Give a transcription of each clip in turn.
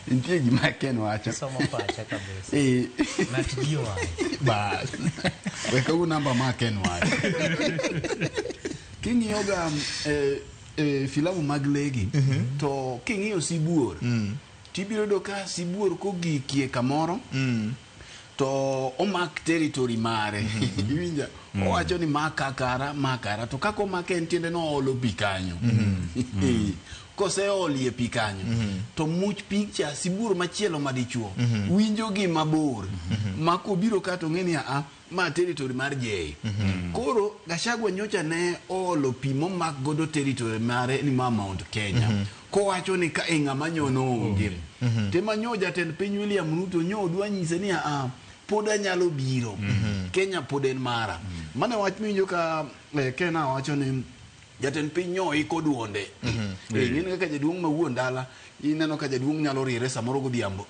Nitie gima Ken wacho. Somo pacha kabisa. Ng'at ji owang'. Bas. We kawu namba ma Ken wacho. King'iyo ga filamu mag legi to king'iyo sibuor tibiro yudo ka sibuor kogikie kamoro to omak territory mare. Iwinja? Owacho ni ma kakara, ma kara. To kaka omake en tiende noolo pi kanyo. Koseolie pi kanyo to much pi cha sibuor machielo madichuo winjo gi mabor ma kobiro ka to ng'e ni a ma territory mar Jay. Koro Gachagua nyocha ne oolo pi momak godo territory mare ni ma Mount Kenya. Kowacho ni ka e ng'ama nyono onge. Tema nyo jatend piny William Ruto nyo dwa nyise ni a pod anyalo biro. Kenya pod en mara. Mano e wach miwinjo ka Kena wacho ni jatend piny nyo iko duonde. Ing'eni kaka jaduong' ma wuon dala ineno ka jaduong' nyalo rire samoro godhiambo.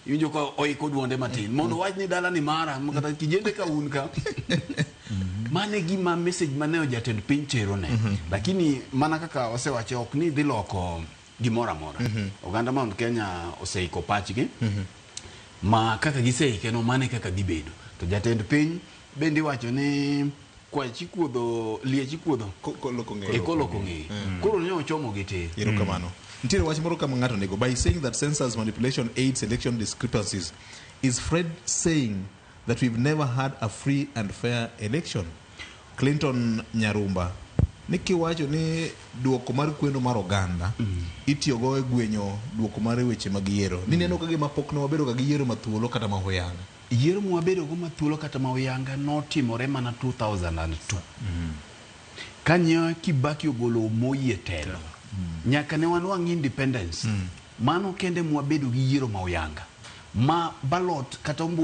Iwinjo ka oiko duonde matin mondo owach ni dala ni mara kata kijende ka un ka. Mano e gima message mane jatend piny terone. Lakini mana kaka wasewacho ok ni dhi loko gimoro amora. Oganda Mount Kenya oseiko pachgi ma kaka giseike no mano e kaka gibedo. To jatend piny bende iwacho ni kwach ikuodho liech ikuodho Koloko ng'eye. E koloko ng'eye. Koro ne ochomo gi tir. Erokamano. Nitiere wach moro kama ng'ato onego. By saying that census manipulation aids election discrepancies, is Fred saying that we've never had a free and fair election? Clinton Nyarumba ni kiwacho ni duoko mar kweno mar oganda itiyogo e gwenyo duoko mar weche mag yiero. Ni neno ka gima pok ne wabedo ga gi yiero ma thuolo kata ma huyanga. Yiero mwabedo go ma thuolo kata ma huyanga notimore mana 2002. Kanye Kibaki ogolo Moi e telo. Nyaka ne wanwang' independence. Mano kende mwabedo gi yiero ma huyanga. Ma ballot kata ombulu